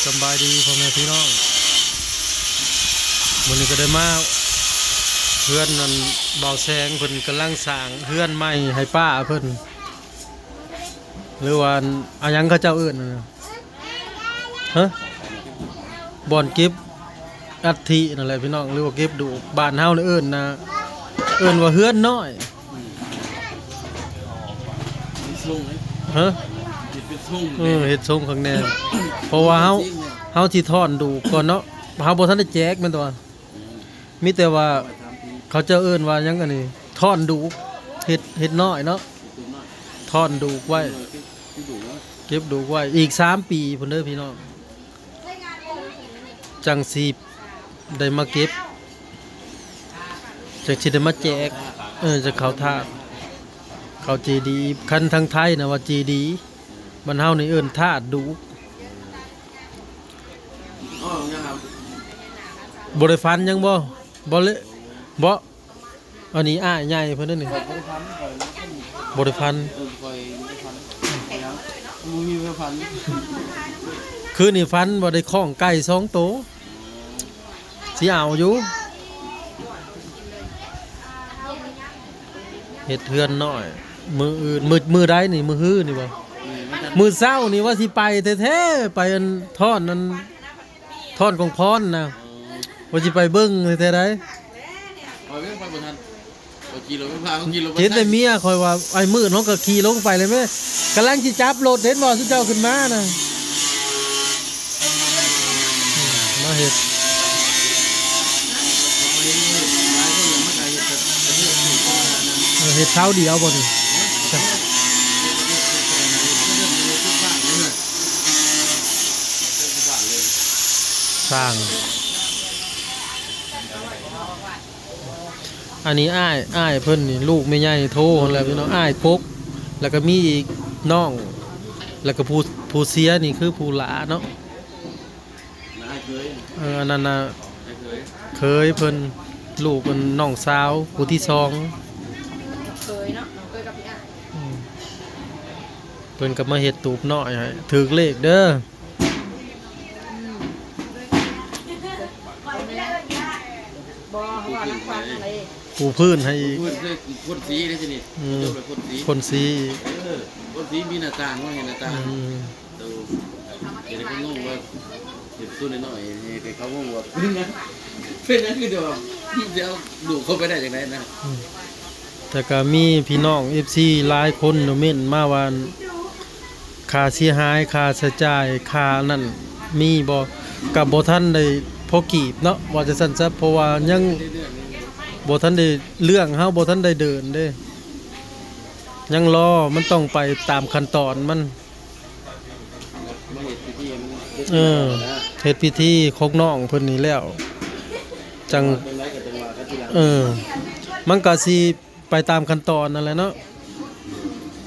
ສຳບາຍດີພໍ່ແມ່ພີ່ນ້ອງ ມື້ນີ້ກໍໄດ້ມາເຮືອນນັ້ນ ບ່າວແສງເພິ່ນກຳລັງສ້າງເຮືອນໃໝ່ໃຫ້ປ້າເພິ່ນ ຫຼືວ່າອັນ ອາຫຍັງເຂົາເຈົ້າເອີ້ນຫັ້ນນະ ຮະ ບ່ອນເກັບອັດຖິນັ້ນແຫຼະພີ່ນ້ອງ ຫຼືວ່າເກັບດູກ ບ້ານເຮົານີ້ເອີ້ນນະ ເອີ້ນວ່າເຮືອນນ້ອຍ ເຮັດຊົງເດ້ ຮະ ເຮັດເປັນຊົງ ເອີ ເຮັດຊົງຂ້າງໃນ ເພາະວ່າເຮົາ ເຮົາຊິທ້ອນດູກກ່ອນເນາະ ເຮົາບໍ່ທັນໄດ້ແຈກແມ່ນຕົວະ ອືມ ມີແຕ່ວ່າ ເຂົາເຈົ້າເອີ້ນວ່າຫຍັງອັນນີ້ ທ້ອນດູກ ເຮັດ ເຮັດນ້ອຍເນາະ ທ້ອນດູກໄວ້ ເກັບດູກໄວ້ ເກັບດູກໄວ້ ອີກສາມປີພຸ້ນເດີພີ່ນ້ອງ ຈັ່ງຊິໄດ້ມາເກັບ ຈັ່ງຊິໄດ້ມາແຈກ ເອີ ຈະເຂົ້າທາດ ເຂົ້າເຈດີ ຄັນທາງໄທນະວ່າເຈດີ ບ້ານເຮົານີ້ເອີ້ນທາດດູກ ບໍ່ໄດ້ຝັນຫຍັງບໍ່? ບໍ່ເລະ ບໍ່ ອັນນີ້ອ້າຍໃຫຍ່ເພິ່ນເດ້ນີ້ ບໍ່ໄດ້ຝັນ ເອີ ຂ້ອຍບໍ່ໄດ້ຝັນ ບໍ່ມີໃຜຝັນ ຄືນນີ້ຝັນວ່າໄດ້ຄ້ອງໄກ່ສອງໂຕ ຊິເອົາຢູ່ ເຮັດເຮືອນນ້ອຍ ມື້ອື່ນ ມື້ ມື້ໃດນີ້ ມື້ຮືນີ້ບໍ່? ອືມ ມື້ເຊົ້ານີ້ວ່າຊິໄປແທ້ໆ ໄປອັນທ້ອນອັນ ທ້ອນຂອງພອນນະ ວ່າຊິໄປເບິ່ງແທ້ໆໃດ ຂ້ອຍຍັງໄປບໍ່ທັນ ຂ້ອຍຂີ່ລົດໄຟຟ້າ ຂ້ອຍຂີ່ລົດໄຟ ເຫັນແຕ່ເມຍຂ້ອຍວ່າ ອ້າຍມືດ ເຮົາກໍຂີ່ລົງໄປເລີຍແມ້ ກຳລັງຊິຈັບລົດ ເຫັນບໍ່ ຊຸມເຈົ້າຂຶ້ນມານະ ມາເຮັດ ເອີ ເຮັດເຊົ້າດຽວບໍ່ນີ້? ສ້າງ ອັນນີ້ອ້າຍ ອ້າຍເພິ່ນນີ້ ລູກແມ່ໃຫຍ່ໂທຫັ້ນແຫຼະພີ່ນ້ອງ ອ້າຍກົກ ແລ້ວກໍມີອີກນ້ອງ ແລ້ວກໍຜູ້ ຜູ້ເສຍນີ້ຄືຜູ້ຫຼ້າເນາະ ເອີ ອັນນັ້ນນະ ເຂີຍເພິ່ນ ລູກເພິ່ນ ນ້ອງສາວຜູ້ທີສອງ ເຂີຍເນາະ ນ້ອງເຂີຍກັບພີ່ອ້າຍ ອືມ ເພິ່ນກໍມາເຮັດຕູບນ້ອຍໃຫ້ ຖືກເລກເດີ. ບໍ່ ເພາະວ່ານາງຂວັນຫັ້ນເດ້ ປູພື້ນໃຫ້ອີກ ປູພື້ນຄືພົ່ນສີເດ້ທີນີ້ ອືມ ຈົບແລ້ວພົ່ນສີ ພົ່ນສີ ເອີ ພົ່ນສີມີໜ້າຕ່າງ ວ່າເຫັນໜ້າຕ່າງ ອືມ ໂຕ ເຮັດໃຫ້ເພິ່ນງົງວ່າ ເຮັດຕູ້ນ້ອຍໆ ໃຫ້ເຂົາງົງວ່າເປັນຫຍັງ ເປັນຫຍັງຄືຈະວ່າ ຈະເອົາລູກເຂົ້າໄປໄດ້ຈັ່ງໃດນະ ອືມ ແຕ່ກໍມີພີ່ນ້ອງເອັຟຊີຫຼາຍຄົນເນາະ ເມັ້ນມາວ່າ ຄ່າເສຍຫາຍ ຄ່າໃຊ້ຈ່າຍ ຄ່ານັ້ນມີບໍ່? ກໍບໍ່ທັນໄດ້ພໍກີບເນາະ ວ່າຈັ່ງຊັ້ນຊະ ເພາະວ່າຍັງບໍ່ທັນໄດ້ເລື່ອງ ເຮົາບໍ່ທັນໄດ້ເດີນເດ້ ຍັງລໍ ມັນຕ້ອງໄປຕາມຂັ້ນຕອນມັນ ເອີ ເຮັດພິທີຂອງນ້ອງເພິ່ນນີ້ແລ້ວ ຈັ່ງ ເອີ ມັນກໍຊິ ໄປຕາມຂັ້ນຕອນນັ້ນແຫຼະເນາະ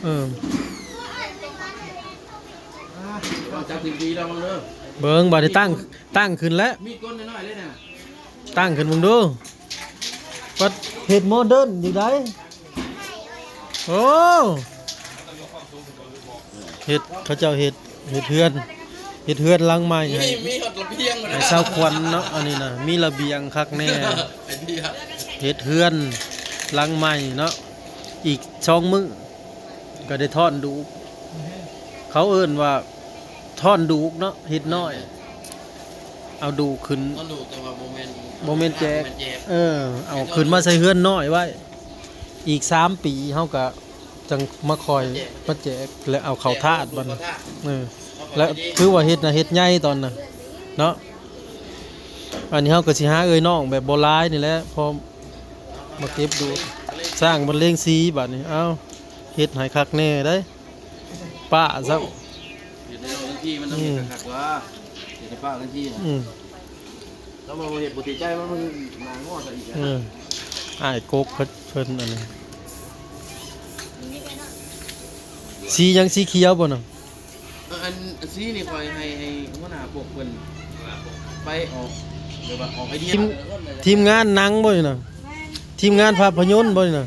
ເອີ ເບິ່ງບາດນີ້ຕັ້ງ ຕັ້ງຂຶ້ນແລ້ວ ມີດກົ້ນນ້ອຍໆເລີຍນະ ຕັ້ງຂຶ້ນເບິ່ງດູ ປັດເຮັດໂມເດີນຢູ່ໃດ ໂອ້ ເຮັດ ເຂົາເຈົ້າເຮັດ ເຮັດເຮືອນ ເຮັດເຮືອນຫຼັງໃໝ່ໃຫ້ ມີ ມີຮອດລະບຽງ ໃຫ້ຊາວຂວັນເນາະ ອັນນີ້ນະ ມີລະບຽງຄັກແນ່ ໄອ້ເດຍ ເຮັດເຮືອນຫຼັງໃໝ່ເນາະ ອີກສອງມື້ກໍໄດ້ທ້ອນດູກ ເຂົາເອີ້ນວ່າທ້ອນດູກເນາະ ເຮັດນ້ອຍ ເອົາດູກຂຶ້ນ ທ້ອນດູກ ແຕ່ວ່າບໍ່ແມ່ນ ບໍ່ແມ່ນແຈກ ບໍ່ແມ່ນແຈກ ເອີ ເອົາຂຶ້ນມາໃສ່ເຮືອນນ້ອຍໄວ້ ອີກສາມປີເຮົາກໍ ຈັ່ງມາຄອຍມາແຈກ ແລະເອົາເຂົ້າທາດບັດນີ້ ເອີ ແລະຖືວ່າເຮັດນະ ເຮັດໃຫຍ່ຕອນນະເນາະ ອັນນີ້ເຮົາກໍຊິຫາເອື້ອຍນ້ອງແບບບໍ່ຫຼາຍນີ້ແຫຼະ ພໍມາເກັບດູ ສ້າງບັນເລງສີບັດນີ້ ເອົ້າ ເຮັດໃຫ້ຄັກແນ່ໄດ໋ ປ້າຊ້ຳ ເຮັດໃຫ້ນ້ອງທັງທີມັນຕ້ອງເຮັດຄັກໆວ່າ ເຮັດໃຫ້ປ້າທັງທີ ອືມ ແລ້ວວ່າບໍ່ເຮັດບໍ່ຖືກໃຈ ມັນໜ້າງໍຊະອີກ ເອີ ອ້າຍກົກເພິ່ນ ເພິ່ນອັນນີ້ ສີຫຍັງ ສີຂຽວບໍ່ນະ? ເອີ ອັນ ອັນສີນີ້ຂ້ອຍໃຫ້ ໃຫ້ຫົວໜ້າພວກເພິ່ນໄປອອກ ແບບວ່າອອກໄອເດຍ ທີມ ທີມງານໜັງບໍ່ນີ້ນະ? ທີມງານພາບພະຍົນບໍ່ນີ້ນະ?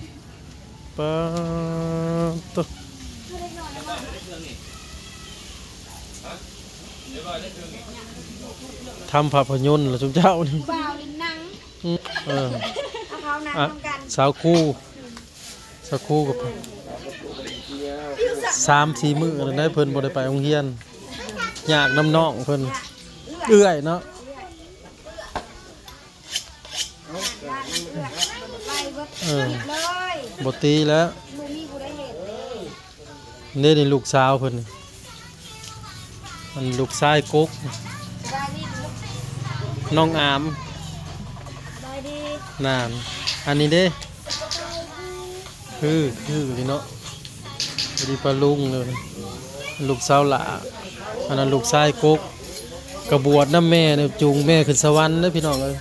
ປາດໂທ້ ຮະ? ເອີ ເອີ ທຳພາບພະຍົນລະຊຸມເຈົ້ານີ້ ຜູ້ບ່າວຫຼິ້ນໜັງ ອືມ ເອີ ເອົາເຂົານັ່ງ ອ່ະ ນຳກັນ ສາວຄູ ສາວຄູກໍໄປ ສາມສີ່ມື້ແລ້ວໄດ໋ ເພິ່ນບໍ່ໄດ້ໄປໂຮງຮຽນ ຍາກນຳນ້ອງເພິ່ນ ເອື້ອຍເນາະ. ເອີ ບໍ່ຕີແລ້ວ ນີ້ ນີ້ລູກສາວເພິ່ນ ອັນລູກຊາຍກົກ ນ້ອງອາມ ນັ້ນ ອັນນີ້ເດ້ ຄື ຄືນີ້ເນາະ. ບໍ່ດີປາລຸງເລີຍ ລູກສາວຫຼ້າ ອັນນັ້ນລູກຊາຍກົກ ກະບວດນຳແມ່ ຈູງແມ່ຂຶ້ນສະຫວັນເດີພີ່ນ້ອງເອີຍ.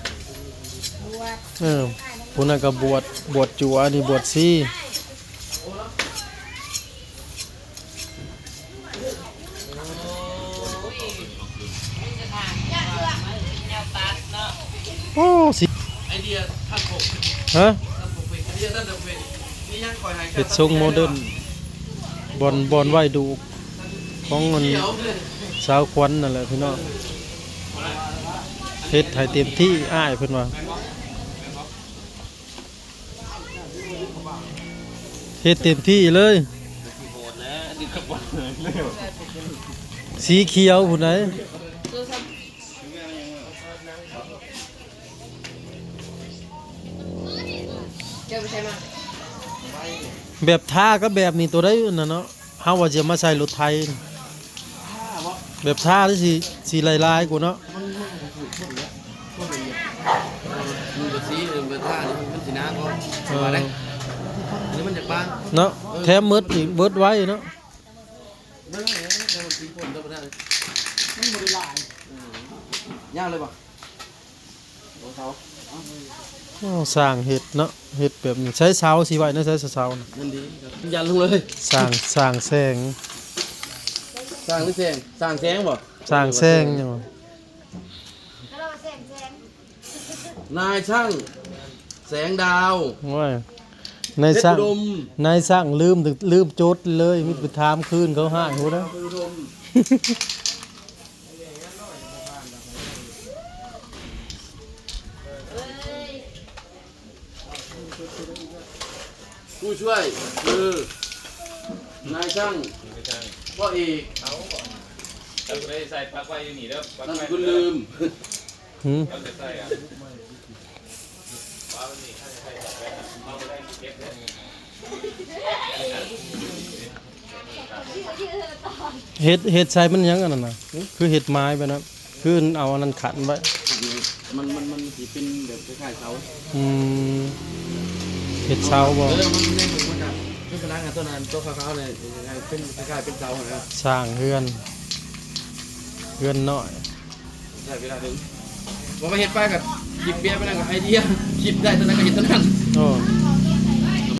ເອີ ຜູ້ນັ້ນກະບວດ ບວດຈົວ ອັນນີ້ບວດຊີ. ໂອ້ ຊິ ໄອເດຍທັງຫົກ ຮະ ທັງຫົກເປັນ ໄອເດຍທັງຫົກເປັນ ມີຫຍັງຂ້ອຍໃຫ້ ເຮັດຊົງໂມເດີນ ບ່ອນ ບ່ອນໄວ້ດູກຂອງອັນ ສາວຂວັນນັ້ນແຫຼະພີ່ນ້ອງ ເຮັດໃຫ້ເຕັມທີ່ ອ້າຍເພິ່ນວ່າ. ເຮັດເຕັມທີ່ເລີຍ ສີຂຽວພຸ້ນໃດ. ແບບທາກັບແບບນີ້ ໂຕໃດອັນນັ້ນເນາະ? ເຮົາວ່າຊິເອົາມາໃສ່ລົດໄຖ ແບບທານີ້ຊິ ຊິຫຼາຍໆກວ່າເນາະ. ມັນ ມັນກໍຖືກຄົນແຫຼະ ມັນກໍສີ ເອີ ແບບທານີ້ມັນຊິໜາກວ່າ ເອີ ວ່າໄດ໋ ອັນນີ້ມັນຈະບາງເນາະ ເອີ ແຖມໝົດອີກ ເບິດໄວເນາະ. ເບິ່ງແຫຼະ ແຕ່ວ່າສີຄົນທຳມະດາ ມັນບໍ່ໄດ້ຫຼາຍ ເອີ ຍາວເລີຍບໍ່? ໂອ້ ຊ່າງເຮັດເນາະ ເຮັດແບບນີ້ ໃຊ້ເສົາຊິໄວ້ໃນໃສ ເສົານະ ນັ້ນດີ ຢັນລົງເລີຍ ສ້າງ ສ້າງແສງ ສ້າງຫຼືແສງ ສ້າງແສງບໍ່? ສ້າງແສງຫຍັງວະ? ນາຍຊ່າງແສງດາວ ໂອ້ຍ ນາຍຊ່າງ ເພັດອຸດົມ ນາຍຊ່າງລືມ ລືມຈົດເລີຍ ມີແຕ່ໄປຖາມຄືນ ເຂົາຮ້າຍໂພດເນາະ. ຜູ້ຊ່ວຍຄືນາຍຊ່າງ ພໍ່ເອກ ເອົາ ຖ້າຜູ້ໃດໃສ່ປັກໄວ້ຢູ່ນີ້ເດີ ປັກໄວ້ ທ່ານບຸນລືມ ຫືມ ເຮັດ ເຮັດໃສ່ມັນຫຍັງອັນນັ້ນນະ? ຫືມ? ຄືເຮັດໝາຍແບບນັ້ນ? ຄືເອົາອັນນັ້ນຂັນໄວ້? ມັນ ມັນ ມັນຊິເປັນແບບຄ້າຍໆເສົາ. ອືມ ເຮັດເສົາບໍ່? ເອີ ມັນ ມັນ ມັນ ຄືພະນັງອັນຕົວນັ້ນ ຕົວຂາວໆນີ້ ເປັນຄ້າຍໆເປັນເສົາຫັ້ນນະ. ສ້າງເຮືອນ ເຮືອນນ້ອຍ. ໃຊ້ເວລາດົນ ບໍ່ວ່າເຮັດໄປກໍຄິດແບບນັ້ນກໍໄອເດຍ ຄິດໄດ້ຕົວໃດກໍເຮັດຕົວນັ້ນ. ໂອ້